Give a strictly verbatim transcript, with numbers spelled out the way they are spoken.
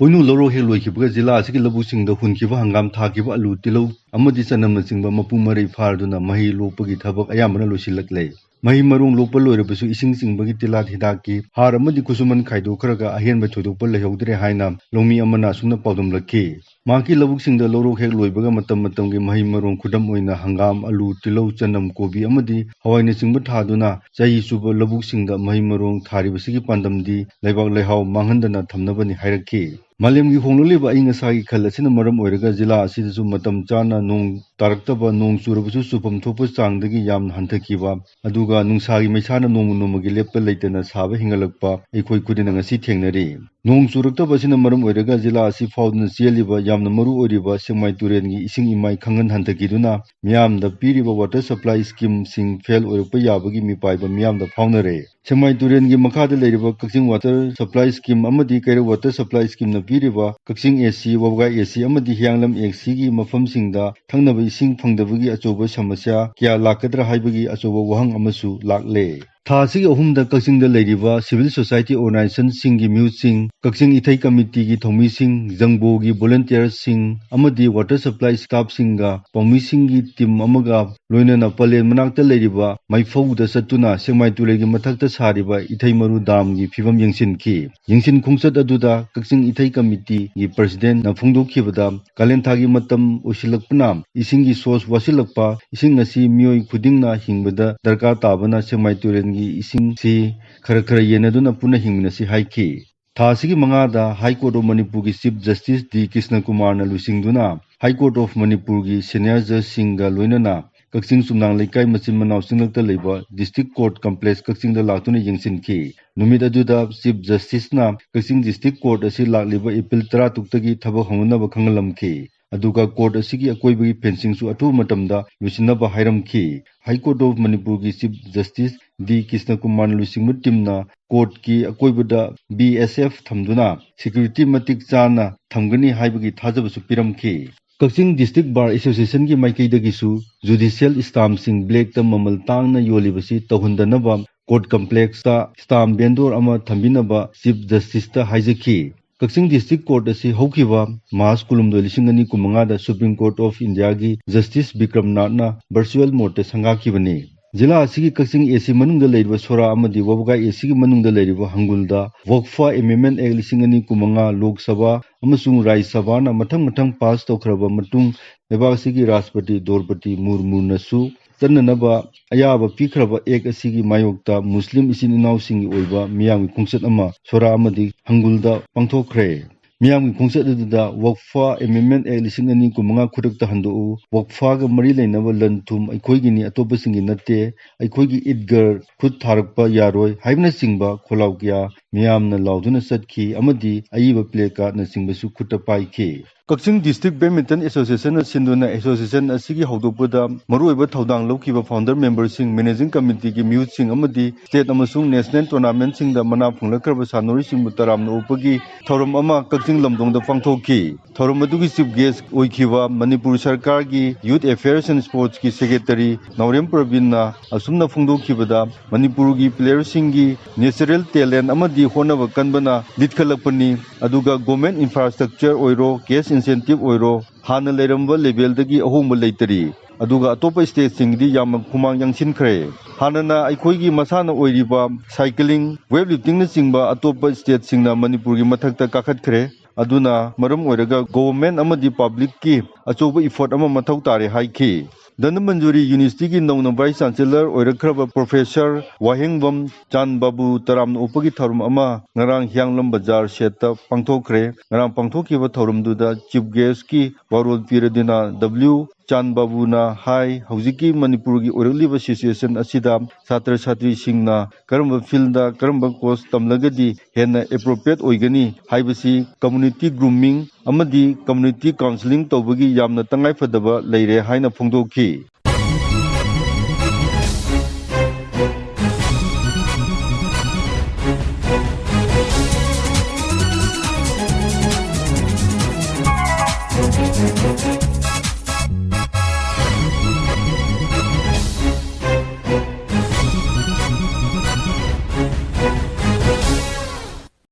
ꯄꯣꯏꯅꯨ ꯂꯧꯔꯣꯛ ꯍꯦꯛ ꯂꯣꯏꯈꯤꯕꯒ ꯖꯤꯂꯥ ꯑꯁꯤꯒꯤ ꯂꯧꯕꯨꯛꯁꯤꯡꯗ ꯍꯨꯟꯈꯤꯕ ꯍꯪꯒꯥꯝ ꯊꯥꯈꯤꯕ ꯑꯂꯨ, ꯇꯤꯜꯍꯧ ꯑꯃꯗꯤ ꯆꯅꯝꯅꯆꯤꯡꯕ ꯃꯄꯨꯡ ꯃꯔꯩ ꯐꯥꯔꯗꯨꯅ ꯃꯍꯩ ꯂꯣꯛꯄꯒꯤ ꯊꯕꯛ ꯑꯌꯥꯝꯕꯅ ꯂꯣꯏꯁꯤꯜꯂꯛꯂꯦ꯫ ꯃꯍꯩ ꯃꯔꯣꯡ ꯂꯣꯛꯄ ꯂꯣꯏꯔꯕꯁꯨ ꯏꯁꯤꯡ ꯆꯤꯡꯕꯒꯤ ꯇꯤꯜꯍꯥꯠ ꯍꯤꯗꯥꯛꯀꯤ ꯍꯥꯔ ꯑꯃꯗꯤ ꯈꯨꯠꯁꯨꯃꯟ ꯈꯥꯏꯗꯣꯛꯈ꯭ꯔꯒ ꯑꯍꯦꯟꯕ ꯊꯣꯏꯗꯣꯛꯄ ꯂꯩꯍꯧꯗ꯭ꯔꯦ ꯍꯥꯏꯅ ꯂꯧꯃꯤ ꯑꯃꯅ ꯑꯁꯨꯝꯅ ꯄꯥꯎꯗꯝꯂꯛꯈꯤ꯫ ꯃꯍꯥꯛꯀꯤ ꯂꯧꯕꯨꯛꯁꯤꯡꯗ ꯂꯧꯔꯣꯛ ꯍꯦꯛ ꯂꯣꯏꯕꯒ ꯃꯇꯝ ꯃꯇꯝꯒꯤ ꯃꯍꯩ ꯃꯔꯣꯡ, ꯈꯨꯗꯝ ꯑꯣꯏꯅ ꯍꯪꯒꯥꯝ, ꯑꯂꯨ, ꯇꯤꯜꯍꯧ, ꯆꯅꯝ, ꯀꯣꯕꯤ ꯑꯃꯗꯤ ꯍꯋꯥꯏꯅꯆꯤꯡꯕ ꯊꯥꯗꯨꯅ ꯆꯍꯤ ꯆꯨꯞꯄ ꯂꯧꯕꯨꯛꯁꯤꯡꯗ ꯃꯍꯩ ꯃꯔꯣꯡ ꯊꯥꯔꯤꯕꯁꯤꯒꯤ ꯄꯥꯟꯗꯝꯗꯤ ꯂꯩꯕꯥꯛ ꯂꯩꯍꯥꯎ ꯃꯥꯡꯍꯟꯗꯅ ꯊꯝꯅꯕꯅꯤ ꯍꯥꯏꯔꯛꯈꯤ꯫ ꯃꯥꯂꯦꯝꯒꯤ ꯍꯣꯡꯂꯛꯂꯤꯕ ꯑꯏꯪ ꯑꯁꯥꯒꯤ ꯈꯜ ꯑꯁꯤꯅ ꯃꯔꯝ ꯑꯣꯏꯔꯒ ꯖꯤꯂꯥ ꯑꯁꯤꯗꯁꯨ ꯃꯇꯝ ꯆꯥꯅ ꯅꯣꯡ ꯇꯥꯔꯛꯇꯕ, ꯅꯣꯡ ꯆꯨꯔꯕꯁꯨ ꯆꯨꯐꯝ ꯊꯣꯛꯄ ꯆꯥꯡꯗꯒꯤ ꯌꯥꯝꯅ ꯍꯟꯊꯈꯤꯕ, ꯑꯗꯨꯒ ꯅꯨꯡꯁꯥꯒꯤ ꯃꯩꯁꯥꯅ ꯅꯣꯡꯃ ꯅꯣꯡꯃꯒꯤ ꯂꯦꯞꯄ ꯂꯩꯇꯅ ꯁꯥꯕ ꯍꯦꯟꯒꯠꯂꯛꯄ ꯑꯩꯈꯣꯏ ꯈꯨꯗꯤꯡꯅ ꯉꯁꯤ ꯊꯦꯡꯅꯔꯤ꯫ ꯅꯣꯡ ꯆꯨꯔꯛꯇꯕ ꯑꯁꯤꯅ ꯃꯔꯝ ꯑꯣꯏꯔꯒ ꯖꯤꯂꯥ ꯑꯁꯤ ꯐꯥꯎꯗꯨꯅ ꯆꯦꯜꯂꯤꯕ ꯌꯥꯝꯅ ꯃꯔꯨ ꯑꯣꯏꯔꯤꯕ ꯁꯦꯛꯃꯥꯏ ꯇꯨꯔꯦꯜꯒꯤ ꯏꯁꯤꯡ ꯏꯃꯥꯏ ꯈꯪꯍꯟ ꯍꯟꯊꯈꯤꯗꯨꯅ ꯃꯤꯌꯥꯝꯗ ꯄꯤꯔꯤꯕ water supply schemeꯁꯤꯡ fail ꯑꯣꯏꯔꯛꯄ ꯌꯥꯕꯒꯤ ꯃꯤꯄꯥꯏꯕ ꯃꯤꯌꯥꯝꯗ ꯐꯥꯎꯅꯔꯦ꯫ ꯁꯦꯛꯃꯥꯏ ꯇꯨꯔꯦꯜꯒꯤ ꯃꯈꯥꯗ ꯂꯩꯔꯤꯕ ꯀꯛꯆꯤꯡ water supply scheme ꯑꯃꯗꯤ ꯀꯩꯔꯧ water supply schemeꯅ ꯄꯤꯔꯤꯕ ꯀꯛꯆꯤꯡ AC, ꯋꯥꯕꯒꯥꯏ AC ꯑꯃꯗꯤ ꯍꯤꯌꯥꯡꯂꯝ ACꯒꯤ ꯃꯐꯝꯁꯤꯡꯗ ꯊꯛꯅꯕ ꯏꯁꯤꯡ ꯐꯪꯗꯕꯒꯤ ꯑꯆꯧꯕ ꯁꯃꯁ꯭ꯌꯥ ꯀꯌꯥ ꯂꯥꯛꯀꯗ꯭ꯔꯥ ꯍꯥꯏꯕꯒꯤ ꯑꯆꯧꯕ ꯋꯥꯍꯪ ꯑꯃꯁꯨ ꯂꯥꯛꯂꯦ꯫ ꯊꯥ ꯑꯁꯤꯒꯤ ꯑꯍꯨꯝꯗ ꯀꯛꯆꯤꯡꯗ ꯂꯩꯔꯤꯕ civil society organizationꯁꯤꯡꯒꯤ ꯃꯤꯍꯨꯠꯁꯤꯡ, ꯀꯛꯆꯤꯡ ꯏꯊꯩ committeeꯒꯤ ꯊꯧꯃꯤꯁꯤꯡ, ꯖꯪꯕꯣꯒꯤ volunteerꯁꯤꯡ ꯑꯃꯗꯤ water supply staffꯁꯤꯡꯒ ꯄꯥꯎꯃꯤꯁꯤꯡꯒꯤ team ꯑꯃꯒ ꯂꯣꯏꯅꯅ ꯄꯂꯦꯟ ꯃꯅꯥꯛꯇ ꯂꯩꯔꯤꯕ ꯃꯩꯐꯧꯗ ꯆꯠꯇꯨꯅ ꯁꯦꯛꯃꯥꯏ ꯇꯨꯔꯦꯜꯒꯤ ꯃꯊꯛꯇ ꯁꯥꯔꯤꯕ ꯏꯊꯩ ꯃꯔꯨ damꯒꯤ ꯐꯤꯕꯝ ꯌꯦꯡꯁꯤꯟꯈꯤ꯫ ꯌꯦꯡꯁꯤꯟ ꯈꯣꯡꯆꯠ ꯑꯗꯨꯗ ꯀꯛꯆꯤꯡ ꯏꯊꯩ committeeꯒꯤ presidentꯅ ꯐꯣꯡꯗꯣꯛꯈꯤꯕꯗ, ꯀꯥꯂꯦꯟꯊꯥꯒꯤ ꯃꯇꯝ ꯑꯣꯏꯁꯤꯜꯂꯛꯄꯅ ꯏꯁꯤꯡꯒꯤ source ꯋꯥꯠꯁꯤꯜꯂꯛꯄ, ꯏꯁꯤꯡ ꯑꯁꯤ ꯃꯤꯑꯣꯏ ꯈꯨꯗꯤꯡꯅ ꯍꯤꯡꯕꯗ ꯗꯔꯀꯥꯔ ꯇꯥꯕꯅ ꯁꯦꯛꯃꯥꯏ ꯇꯨꯔꯦꯜꯒꯤ ꯏꯁꯤꯡꯁꯤ ꯈꯔ ꯈꯔ ꯌꯦꯟꯅꯗꯨꯅ ꯄꯨꯟꯅ ꯍꯤꯡꯃꯤꯟꯅꯁꯤ ꯍꯥꯏꯈꯤ꯫ ꯊꯥ ꯑꯁꯤꯒꯤ ꯃꯉꯥꯗ High Court of ꯃꯅꯤꯄꯨꯔꯒꯤ Chief Justice ꯗꯤ ꯀ꯭ꯔꯤꯁꯅ ꯀꯨꯃꯥꯔꯅ ꯂꯨꯆꯤꯡꯗꯨꯅ High Court of ꯃꯅꯤꯄꯨꯔꯒꯤ senior judgeꯁꯤꯡꯒ ꯂꯣꯏꯅꯅ ꯀꯛꯆꯤꯡ ꯆꯨꯝꯅꯥꯡ ꯂꯩꯀꯥꯏ ꯃꯆꯤꯟ ꯃꯅꯥꯎ ꯆꯤꯡꯂꯛꯇ ꯂꯩꯕ District Court Complex ꯀꯛꯆꯤꯡꯗ ꯂꯥꯛꯇꯨꯅ ꯌꯦꯡꯁꯤꯟꯈꯤ꯫ ꯅꯨꯃꯤꯠ ꯑꯗꯨꯗ Chief Justiceꯅ ꯀꯛꯆꯤꯡ District Court ꯑꯁꯤ ꯂꯥꯛꯂꯤꯕ April ꯇꯔꯥꯇꯔꯨꯛꯇꯒꯤ ꯊꯕꯛ ꯍꯧꯅꯅꯕ ꯈꯪꯍꯜꯂꯝꯈꯤ꯫ ꯑꯗꯨꯒ court ꯑꯁꯤꯒꯤ ꯑꯀꯣꯏꯕꯒꯤ fencingꯁꯨ ꯑꯊꯨꯕ ꯃꯇꯝꯗ ꯂꯣꯏꯁꯤꯟꯅꯕ ꯍꯥꯏꯔꯝꯈꯤ꯫ High Court of ꯃꯅꯤꯄꯨꯔꯒꯤ Chief Justice ꯗꯤ ꯀ꯭ꯔꯤꯁꯅ ꯀꯨꯃꯥꯔꯅ ꯂꯨꯆꯤꯡꯕ teamꯅ courtꯀꯤ ꯑꯀꯣꯏꯕꯗ BSF ꯊꯝꯗꯨꯅ security ꯃꯇꯤꯛ ꯆꯥꯅ ꯊꯝꯒꯅꯤ ꯍꯥꯏꯕꯒꯤ ꯊꯥꯖꯕꯁꯨ ꯄꯤꯔꯝꯈꯤ꯫ ꯀꯛꯆꯤꯡ District Bar Associationꯒꯤ ꯃꯥꯏꯀꯩꯗꯒꯤꯁꯨ judicial stampꯁꯤꯡ blackꯇ ꯃꯃꯜ ꯇꯥꯡꯅ ꯌꯣꯜꯂꯤꯕꯁꯤ ꯇꯧꯍꯟꯗꯅꯕ court complexꯇ stamp vendor ꯑꯃ ꯊꯝꯕꯤꯅꯕ Chief Justiceꯇ ꯍꯥꯏꯖꯈꯤ꯫ ꯀꯛꯆꯤꯡ District Court ꯑꯁꯤ ꯍꯧꯈꯤꯕ March ꯀꯨꯟꯍꯨꯝꯗꯣꯏ, ꯂꯤꯁꯤꯡ ꯑꯅꯤ ꯀꯨꯟꯃꯉꯥꯗ Supreme Court of Indiaꯒꯤ Justice ꯕꯤꯀ꯭ꯔꯝꯅꯥꯊꯅ virtual modeꯇ ꯁꯪꯒꯥꯈꯤꯕꯅꯤ꯫ ꯖꯤꯂꯥ ꯑꯁꯤꯒꯤ ꯀꯛꯆꯤꯡ AC ꯃꯅꯨꯡꯗ ꯂꯩꯔꯤꯕ ꯁꯣꯔꯥ ꯑꯃꯗꯤ ꯋꯥꯕꯒꯥꯏ ACꯒꯤ ꯃꯅꯨꯡꯗ ꯂꯩꯔꯤꯕ ꯍꯪꯒꯨꯜꯗ ꯋꯛꯐ Amendment Act ꯂꯤꯁꯤꯡ ꯑꯅꯤ ꯀꯨꯟꯃꯉꯥ ꯂꯣꯛ ꯁꯚꯥ ꯑꯃꯁꯨꯡ ꯔꯥꯖ꯭ꯌ ꯁꯚꯥꯅ ꯃꯊꯪ ꯃꯊꯪ pass ꯇꯧꯈ꯭ꯔꯕ ꯃꯇꯨꯡ, ꯂꯩꯕꯥꯛ ꯑꯁꯤꯒꯤ ꯔꯥꯁꯇ꯭ꯔꯄꯇꯤ ꯗ꯭ꯔꯧꯄꯗꯤ ꯃꯨꯔꯃꯨꯅꯁꯨ ꯆꯠꯅꯅꯕ ꯑꯌꯥꯕ ꯄꯤꯈ꯭ꯔꯕ Act ꯑꯁꯤꯒꯤ ꯃꯥꯌꯣꯛꯇ ꯃꯨꯁꯂꯤꯝ ꯏꯆꯤꯟ ꯏꯅꯥꯎꯁꯤꯡꯒꯤ ꯑꯣꯏꯕ ꯃꯤꯌꯥꯝꯒꯤ ꯈꯣꯡꯆꯠ ꯑꯃ ꯁꯣꯔꯥ ꯑꯃꯗꯤ ꯍꯪꯒꯨꯜꯗ ꯄꯥꯡꯊꯣꯛꯈ꯭ꯔꯦ꯫ ꯃꯤꯌꯥꯝꯒꯤ ꯈꯣꯡꯆꯠ ꯑꯗꯨꯗ ꯋꯛꯐ Amendment Act ꯂꯤꯁꯤꯡ ꯑꯅꯤ ꯀꯨꯟꯃꯉꯥ ꯈꯨꯗꯛꯇ ꯍꯟꯗꯣꯛꯎ, ꯋꯛꯐꯒ ꯃꯔꯤ ꯂꯩꯅꯕ ꯂꯟ ꯊꯨꯝ ꯑꯩꯈꯣꯏꯒꯤꯅꯤ, ꯑꯇꯣꯞꯄꯁꯤꯡꯒꯤ ꯅꯠꯇꯦ, ꯑꯩꯈꯣꯏꯒꯤ ꯏꯗꯒꯔ ꯈꯨꯠ ꯊꯥꯔꯛꯄ ꯌꯥꯔꯣꯏ ꯍꯥꯏꯕꯅꯆꯤꯡꯕ ꯈꯣꯜꯂꯥꯎ ꯀꯌꯥ ꯃꯤꯌꯥꯝꯅ ꯂꯥꯎꯗꯨꯅ ꯆꯠꯈꯤ ꯑꯃꯗꯤ ꯑꯏꯕ placardꯅꯆꯤꯡꯕꯁꯨ ꯈꯨꯠꯇ ꯄꯥꯏꯈꯤ꯫ ꯀꯛꯆꯤꯡ District Badminton Associationꯅ ꯁꯤꯟꯗꯨꯅ association ꯑꯁꯤꯒꯤ ꯍꯧꯗꯣꯛꯄꯗ ꯃꯔꯨꯑꯣꯏꯕ ꯊꯧꯗꯥꯡ ꯂꯧꯈꯤꯕ founder memberꯁꯤꯡ, managing committeeꯒꯤ ꯃꯤꯍꯨꯠꯁꯤꯡ ꯑꯃꯗꯤ state ꯑꯃꯁꯨꯡ national tournamentꯁꯤꯡꯗ ꯃꯅꯥ ꯐꯪꯂꯛꯈ꯭ꯔꯕ ꯁꯥꯟꯅꯔꯣꯏꯁꯤꯡꯕꯨ ꯇꯔꯥꯝꯅ ꯑꯣꯛꯄꯒꯤ ꯊꯧꯔꯝ ꯑꯃ ꯀꯛꯆꯤꯡ ꯂꯝꯗꯣꯡꯗ ꯄꯥꯡꯊꯣꯛꯈꯤ꯫ ꯊꯧꯔꯝ ꯑꯗꯨꯒꯤ chief guest ꯑꯣꯏꯈꯤꯕ ꯃꯅꯤꯄꯨꯔ ꯁꯔꯀꯥꯔꯒꯤ Youth Affairs and Sportsꯀꯤ secretary ꯅꯥꯎꯔꯦꯝ ꯄ꯭ꯔꯕꯤꯟꯅ ꯑꯁꯨꯝꯅ ꯐꯣꯡꯗꯣꯛꯈꯤꯕꯗ, ꯃꯅꯤꯄꯨꯔꯒꯤ playerꯁꯤꯡꯒꯤ natural talent ꯑꯃꯗꯤ ꯍꯣꯠꯅꯕ ꯀꯟꯕꯅ ꯂꯤꯠꯈꯠꯂꯛꯄꯅꯤ꯫ ꯑꯗꯨꯒ government infrastructure ꯑꯣꯏꯔꯣ, cash incentive ꯑꯣꯏꯔꯣ, ꯍꯥꯟꯅ ꯂꯩꯔꯝꯕ levelꯗꯒꯤ ꯑꯍꯣꯡꯕ ꯂꯩꯇꯔꯤ꯫ ꯑꯗꯨꯒ ꯑꯇꯣꯞꯄ stateꯁꯤꯡꯗꯤ ꯌꯥꯝꯅ ꯈꯨꯃꯥꯡ ꯌꯥꯡꯁꯤꯟꯈ꯭ꯔꯦ꯫ ꯍꯥꯟꯅꯅ ꯑꯩꯈꯣꯏꯒꯤ ꯃꯁꯥꯟꯅ ꯑꯣꯏꯔꯤꯕ cycling, weightliftingꯅꯆꯤꯡꯕ ꯑꯇꯣꯞꯄ stateꯁꯤꯡꯅ ꯃꯅꯤꯄꯨꯔꯒꯤ ꯃꯊꯛꯇ ꯀꯥꯈꯠꯈ꯭ꯔꯦ꯫ ꯑꯗꯨꯅ ꯃꯔꯝ ꯑꯣꯏꯔꯒ government ꯑꯃꯗꯤ publicꯀꯤ ꯑꯆꯧꯕ effort ꯑꯃ ꯃꯊꯧ ꯇꯥꯔꯦ ꯍꯥꯏꯈꯤ꯫ ꯙꯅꯃꯟꯖꯨꯔꯤ Universityꯒꯤ ꯅꯧꯅ Vice Chancellor ꯑꯣꯏꯔꯛꯈ꯭ꯔꯕ Professor ꯋꯥꯍꯦꯡꯕꯝ ꯆꯥꯟ ꯕꯥꯕꯨ ꯇꯔꯥꯝꯅ ꯑꯣꯛꯄꯒꯤ ꯊꯧꯔꯝ ꯑꯃ ꯉꯔꯥꯡ ꯍꯤꯌꯥꯡꯂꯝ ꯕꯖꯥꯔ ꯁꯦꯠꯇ ꯄꯥꯡꯊꯣꯛꯈ꯭ꯔꯦ꯫ ꯉꯔꯥꯡ ꯄꯥꯡꯊꯣꯛꯈꯤꯕ ꯊꯧꯔꯝꯗꯨꯗ chief guestꯀꯤ ꯋꯥꯔꯣꯜ ꯄꯤꯔꯗꯨꯅ W ꯆꯥꯟ ꯕꯥꯕꯨꯅ ꯍꯥꯏ, ꯍꯧꯖꯤꯛꯀꯤ ꯃꯅꯤꯄꯨꯔꯒꯤ ꯑꯣꯏꯔꯛꯂꯤꯕ situation ꯑꯁꯤꯗ ꯁꯥꯇ꯭ꯔ ꯁꯥꯇ꯭ꯔꯤꯁꯤꯡꯅ ꯀꯔꯝꯕ fieldꯗ ꯀꯔꯝꯕ course ꯇꯝꯂꯒꯗꯤ ꯍꯦꯟꯅ appropriate ꯑꯣꯏꯒꯅꯤ ꯍꯥꯏꯕꯁꯤ community grooming ꯑꯃꯗꯤ community counselling ꯇꯧꯕꯒꯤ ꯌꯥꯝꯅ ꯇꯉꯥꯏꯐꯗꯕ ꯂꯩꯔꯦ ꯍꯥꯏꯅ ꯐꯣꯡꯗꯣꯛꯈꯤ꯫